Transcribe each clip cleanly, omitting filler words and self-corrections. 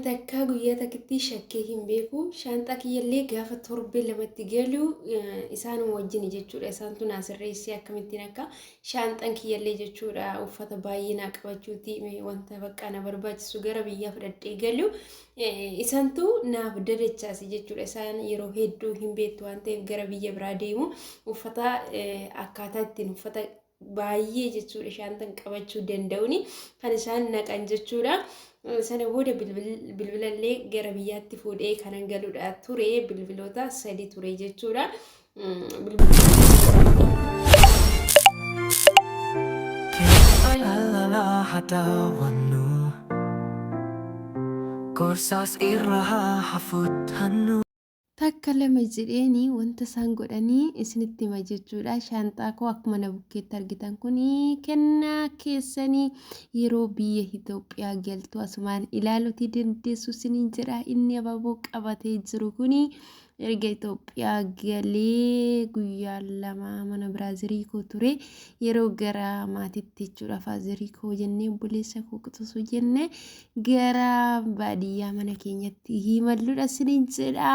Takkaa guyyaa takkitti shakkee hin beeku. Shaanxaa kiyyallee gaafa torbee lamatti galu isaanuma wajjin jechuudha. Isaantu naa sirreessee akkamittiin akka shaanxaan kiyyallee jechuudha uffata baay'ee naa qabachuuti wanta bakka na barbaachisu gara biyyaa fudhadhee galu isaantu naaf dadachaasi jechuudha. Isaan yeroo hedduu hin beektu waan ta'eef gara biyya biraa deemu uffata akkaataa ittiin uffata baay'ee jechuudha shaantan qabachuu danda'uuni kan isaan naqan jechuudha. Sana booda bilbilallee gara biyyaatti fuudhee kanan galudha ture, bilbiloota sadi ture jechuudha. Gorsaas irra haa hafuttannu. Takka lama jedheeni wanta isaan godhanii isinitti hima jechuudha. Shaanxaa koo akkuma na bukkeetti argitan kun kennaa keessanii yeroo biyya Itoophiyaa galtu asumaan ilaaluutii dandeessu isiniin jedha. Inni abaaboo qabatee jiru kun erga Itoophiyaa galee guyyaa 2 mana biraazirii koo ture. Yeroo gara maatiitti jechuudha, faazirii koo jennee obboleessa koo quxisuu jennee gara baadiyyaa mana keenyatti himalluudha isiniin jedha.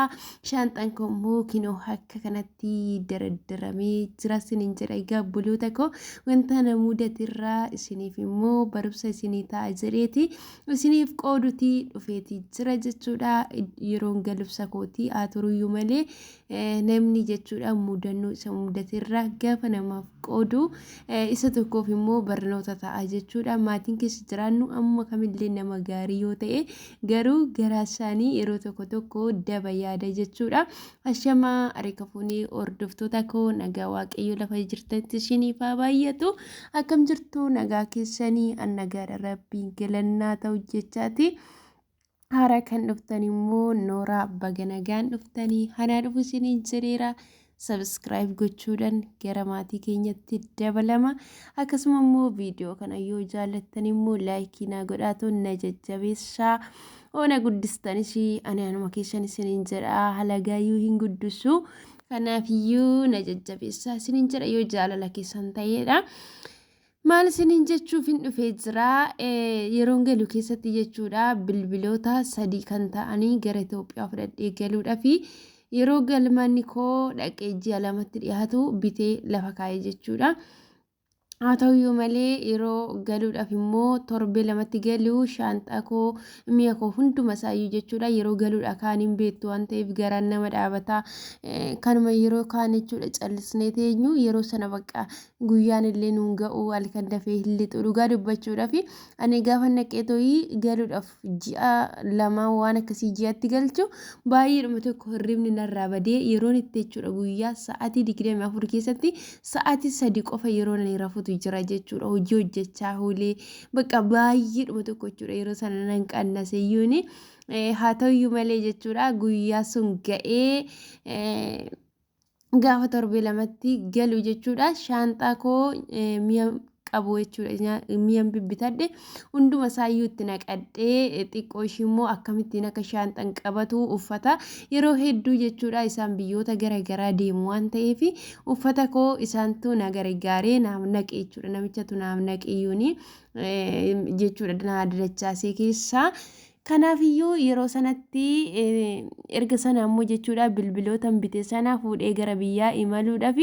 Shaanxaan koo immoo kinoo akka kanatti daraddaramee jira isiniin jedha. Egaa obboloota koo, wanta na mudatirraa isiniif immoo barumsa isinii ta'a jedheeti isiniif qooduti dhufeeti jira jechuudha. Yeroon galubsa kootii haa turuyyuu malee, namni jechuudha mudannoo isa mudaterraa gaafa namaaf qoodu isa tokkoof immoo barnoota ta'a jechuudha. Maatiin keessa jiraannu amma kamillee nama gaarii yoo ta'e, garuu garaa isaanii yeroo tokko tokko daba yaada jechuudha. Ashamaa harka fuunee hordoftoota koo, nagaa Waaqayyo lafa jirtanitti isiniif haa baay'atu. Akkam jirtu? Nagaa keessanii? An nagaadha, Rabbiin galannaa ta'u jechaati. Haaraa kan dhuftan immoo nooraa, baga nagaan dhuftanii, hanaa dhufu isiniin jedheera. Subscribe gochuudhaan gara maatii keenyatti dabalama. Akkasuma immoo viidiyoo kana yoo jaallattan immoo like naa godhaatu na jajjabeessaa. Oona guddistanis ani anuma keessan isiniin jedha, halagaayyuu hin guddisu. Kanaafiyyuu na jajjabeessaa isiniin jedha yoo jaalala keessan ta'edha. Maal isiniin jechuuf hin dhufee jira, yeroon galu keessatti jechuudha bilbiloota sadii kan ta'anii gara Itoophiyaa fudhadhee galuudhaa fi yeroo galmanni koo dhaqee ji'a 2tti dhiyaatu bitee lafa kaa'ee jechuudha. Haa ta'uyyuu malee yeroo galuudhaaf immoo torbee 2tti galu shaanxaa koo, mi'a koo hunduma isaayyuu jechuudha yeroo galuudha kaan hin beektu waan ta'eef garaan nama dhaabata. Kanuma yeroo kaan jechuudha callisnee teenyu, yeroo sana bakka guyyaan illee nuun ga'u, halkan dafee hin lixu. Dhugaa dubbachuudhaaf ani gaafa naqee to'ii galuudhaaf ji'a 2 waan akkasii ji'atti galchu baay'eedhuma tokko hirribni narraa badee yeroon itti jechuudha guyyaa sa'aatii 24 keessatti sa'aatii 3 qofa yeroo ani rafutu jira jechuudha. Hojii hojjechaa oolee bakka baay'eedhuma tokko jechuudha yeroo sana nan qannaseyyuuni. Haa ta'uyyuu malee jechuudha guyyaa sun ga'ee gaafa torbee 2tti galu jechuudha shaanxaa koo mi'a qabu jechuudha, mi'a bibbitadhe hunduma isaayyuu itti naqadhee, xiqqoo ishii immoo akkamittiin akka shaanxan qabatu, uffata yeroo hedduu jechuudha isaan biyyoota gara garaa deemu waan ta'eef uffata koo isaantu na gargaaree naaf naqe jechuudha. Namichatu naaf naqe iyyuuni jechuudha na dadachaasee keessaa. Kanaafiyyuu yeroo sanatti erga sana ammoo jechuudha bilbilootan bite sana fuudhee gara biyyaa imaluudhaaf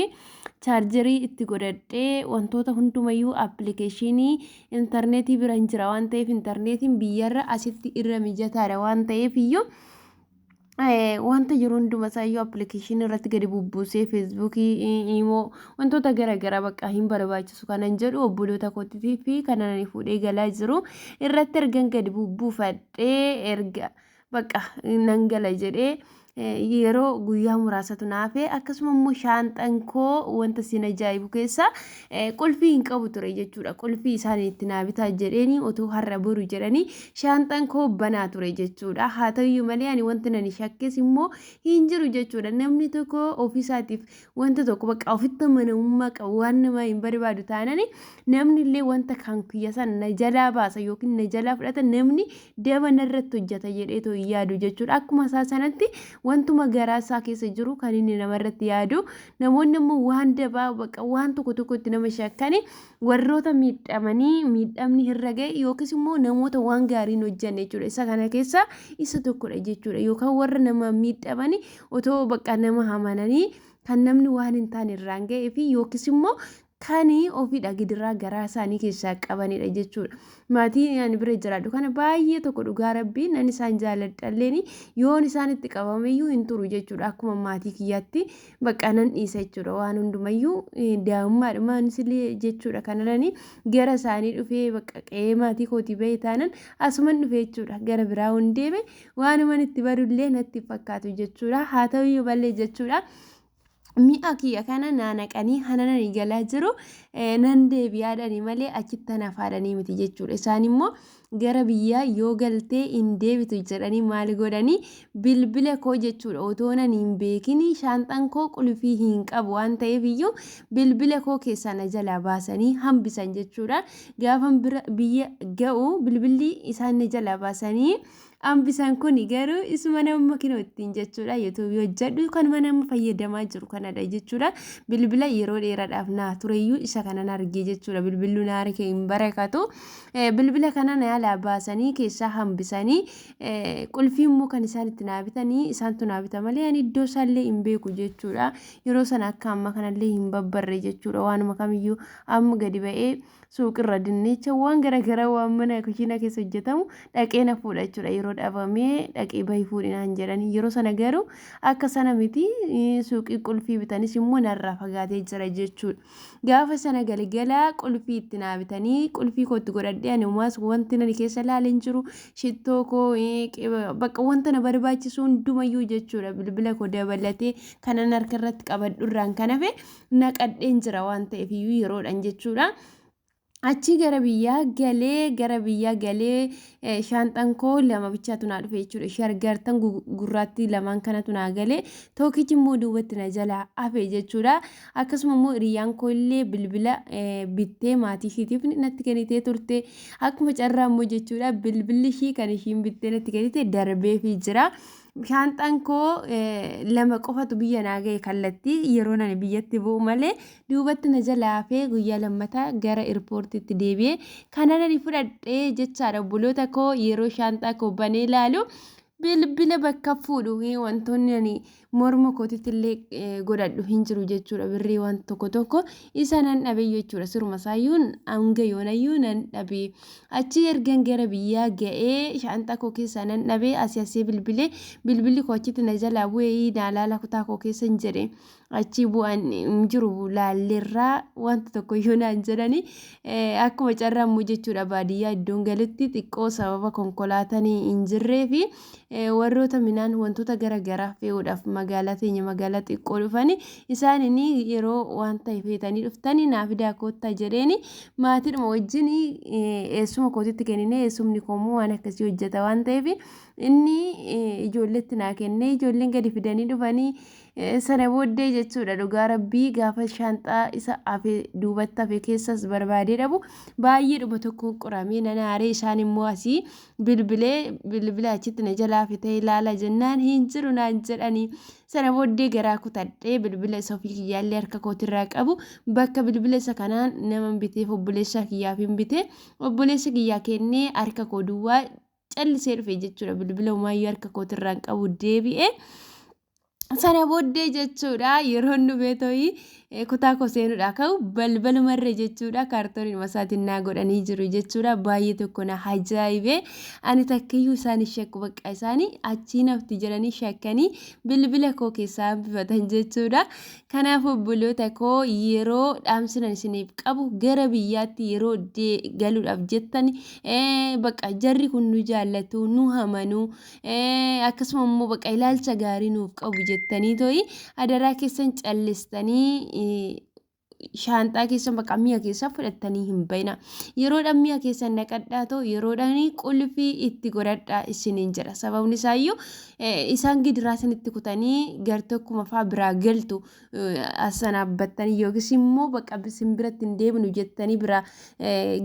chaarjerii itti godhadhee, wantoota hundumayyuu appilikeeshinii intarneetii bira hin jira waan ta'eef, intarneetiin biyyarra asitti irra mijataadha waan ta'eef iyyuu, wanta jiru hunduma isaayyuu appilikeeshinii irratti gadi bubbuusee, Feesbuukii, iimoo, wantoota gara garaa bakka hin barbaachisu kanan jedhu obboloota kootiitii fi kanan ani fuudhee galaa jiru irratti ergan gadi bubbuufadhee, erga bakka nan gala jedhee yeroo guyyaa muraasatu naafe. Akkasuma immoo shaanxan koo wanta sin ajaa'ibu keessa qulfii hin qabu ture jechuudha. Qulfii isaan itti naa bitaa jedheeni otoo har'a boru jedhanii shaanxan koo banaa ture jechuudha. Haa ta'uyyuu malee ani wanti nani shakkes immoo hin jiru jechuudha. Namni tokko ofiisaatiif wanta tokko bakka ofitti amanamummaa qabu waan namaa hin barbaadu taanani, namni illee wanta kan kiyya sana na jalaa baasa yookiin na jalaa fudhata, namni daba narratti hojjeta jedheetoo hin yaadu jechuudha. Akkuma isaa sanatti Wantuma garaa isaa keessa jiru kan inni namarratti yaadu. Namoonni immoo waan dabaa baqa waan tokko tokkotti nama shakkani warroota miidhamanii miidhamni irra ga'e yookiis immoo namoota waan gaarii hin hojjanne jechuudha. Isa kana keessaa isa tokkodha jechuudha. Yookaan warra nama miidhamanii otoo bakka nama amananii kan namni waan hin taane irraan ga'ee fi yookiis immoo kan ofiidha gidiraa garaa isaanii keessaa qabanidha jechuudha. Maatii ani bira jiraadhu kana baay'ee tokko dhugaa rabbii nan isaan jaaladhalleen yoon isaan itti qabameyyuu hin turu jechuudha. Akkuma maatii kiyyaatti bakka nan dhiisa jechuudha. Waan hundumayyuu daa'immaadhumaan illee jechuudha. Kanarrani gara isaanii dhufee bakka qe'ee maatii kootii bahee taanan asuman dhufe jechuudha. Gara biraa hin deeme waanuman itti barullee natti fakkaatu jechuudha. Haa ta'uyyuu malee jechuudha. Mi'a kiyya kana naa naqanii hanananii galaa jiru nan deebi'aadhanii malee achitti hanafaadhanii miti jechuudha. Isaan immoo gara biyyaa yoo galtee hin deebitu jedhanii maal godhanii bilbila koo jechuudha otoo nan hin beekin shaanxaan koo qulfii hin qabu waan ta'eef iyyuu bilbila koo keessaa na jalaa baasanii hambisan jechuudha. Gaafa biyya ga'u bilbilli isaan na jalaa baasanii hambisan kun garuu isuma nama kinoo ittiin jechuudha. Yuutuubii hojjedhu kanuma nama fayyadamaa jiru kanadha jechuudha. Bilbila yeroo dheeraadhaaf naa tureyyuu isa kanan argee jechuudha. Bilbilli na harka hin barakatu. Bilbila kana na jalaa baasanii keessaa hambisanii qulfii immoo kan isaan itti naa bitanii isaantu naa bita malee ani iddoo isaallee hin beeku jechuudha. Yeroo sana akka amma kanallee hin babbarre jechuudha. Waanuma kamiyyuu amma gadi ba'ee suuqirra dinnicha waan garaagaraa waan mana kushiinaa keessa hojjetamu dhaqee na fuudha jechuudha. Yeroo dhabamee dhaqee bahi fuudhinaan jedhanii yeroo sana garuu akka sana miti suuqii qulfii bitanis immoo narraa fagaatee jira jechuudha. Gaafa sana galgala qulfii itti naa bitanii qulfii kootti godhadhee ani umaas wanti nani keessa ilaalee jiru shittoo koo bakka wanta na barbaachisu hundumayyuu jechuudha. Bilbila koo dabalatee kanan harka irratti qabadhu irraan kan hafe naqadheen jira waan ta'eef iyyuu yeroodhaan jechuudha. Achi gara biyyaa galee shaanxaan koo lama bichaatu naa dhufe jechuudha. Ishee argartan gurraattii lamaan kanatu naa galee tokkichi immoo duubatti na jalaa hafe jechuudha. Akkasuma immoo hiriyyaan koo illee bilbila bittee maatii ishiitiif natti kennitee turte. Akkuma carraa immoo jechuudha bilbilli ishii kan ishiin bittee natti kennite darbeefii jira. Shaanxaan koo lama qofatu biyya naa ga'e kallattii yeroo nani biyyatti bu'u malee duubatti na jalaa hafee guyyaa lammataa gara eerpoortiitti deebi'ee kana nani fudhadhee jechaadha. Obboloota koo, yeroo shaanxaa koo banee ilaalu bilbila bakka fuudhu wantoonni ani morma kootitti illee godhadhu hin jiru jechuudha. Birrii waan tokko tokko isa nan dhabe jechuudha. Siruma isaayyuu hanga yoonayyuu nan dhabe. Achi ergan gara biyyaa ga'ee shaanxaa koo keessaa nan dhabe. Asii asii bilbilee bilbilli koo achitti na jalaa bu'ee naa laala kutaa koo keessa hin jedhe. Achi bu'an hin jiru laalleerraa wanta tokko iyyuu naan jedhani. Akkuma carraa immoo jechuudha baadiyyaa iddoon galutti xiqqoo sababa konkolaataan hin jirree fi warroota midhaan wantoota garaagaraa fe'uudhaaf magaalaa teenya magaalaa xiqqoo dhufani isaaniin yeroo waan ta'e feetanii dhuftanii naa fidaa koottaa jedheeni maatiidhuma wajjin eessuma kootitti kennine. Eessumni koo immoo waan akkasii hojjeta waan ta'eef inni ijoolleetti naa kennee ijoolleen gadi fidanii dhufanii. Sana booddee jechuudha dhugaa rabbii gaafa shaanxaa isa hafe duubatti hafe keessas barbaadee dhabu baay'ee dhuma tokko qoramee nan aaree. Isaan immoo asii bilbilee bilbila achitti na jalaa hafe ta'e ilaala jennaan hin jiru naan jedhanii. Sana booddee garaa kutadhee bilbila isa ofii kiyyaallee harka kootirraa qabu bakka bilbila isa kanaan nama biteef obboleessa kiyyaaf hin bite obboleessa kiyyaa kennee harka koo duwwaa callisee dhufe jechuudha. Bilbila homaayyuu harka kootirraa hin qabu deebi'ee. Sana booddee jechuudha yeroo dhufee to'ii kutaa koo seenuudha ka'u balbalumarra jechuudha kaartooniin masaatiin naa godhanii jiru jechuudha. Baay'ee tokko na ajaa'ibee. Ani takkayyuu isaan shakku bakka isaanii achii nafti jedhanii shakkanii bilbila koo keessaa hambifatan jechuudha. Kanaaf obboloota koo, yeroo dhaamsinan isiniif qabu gara biyyaatti yeroo galuudhaaf jettan bakka jarri kun nu jaallatu, nu amanu, akkasuma immoo bakka ilaalcha gaarii nuuf qabu jettanii to'i adaraa keessan callistanii Shaanxaa keessan bakka mi'a keessan fudhattanii hin bayina. Yeroodhaan mi'a keessan naqadhaa ta'u yeroodhaan qulfii itti godhadhaa isiniin jedha. Sababni isaayyuu isaan gidiraa isinitti kutanii gartokkuma fa'aa biraa galtu asanaabbattanii yookiis immoo bakka isin biratti hin deebinu jettanii biraa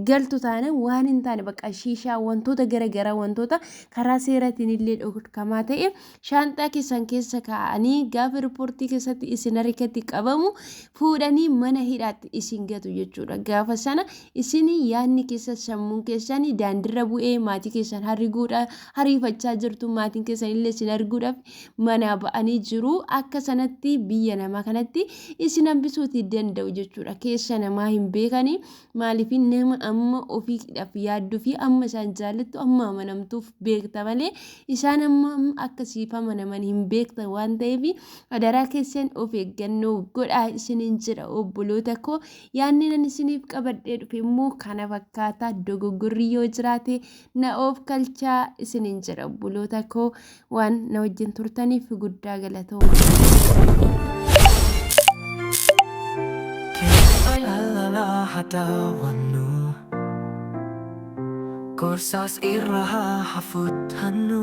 galtu taane waan hin taane bakka shiishaa wantoota garaagaraa wantoota karaa seeraatiin illee dhorkamaa ta'e shaanxaa keessan keessa kaa'anii gaafa riippoortii keessatti isin harkatti qabamu fuudhanii mana hidhaatti isin gatu jechuudha. Gaafa sana isin yaadni keessa sammuun keessan daandiirra bu'ee maatii keessan hariguudha hariifachaa jirtu maatiin keessan illee isin arguudhaaf manaa ba'anii jiru. Akka sanatti biyya namaa kanatti isin hambisuutii danda'u jechuudha. Keessa namaa hin beekani maaliif nama amma ofiidhaaf yaadduu fi amma isaan jaallattu amma amanamtuuf beekta malee isaan amma akka siif amanaman hin beektan waan ta'eef adaraa keessan of eeggannoo godhaa isiniin jedha obboloota koo. Yaadni nan isiniif qabadhee dhufe immoo kana fakkaata dogoggorri yoo jiraate na of kalchaa isiniin jedha obboloota koo waan na wajjin turtaniif guddaa galatooma. Gorsaas irra haa hafuuttannu.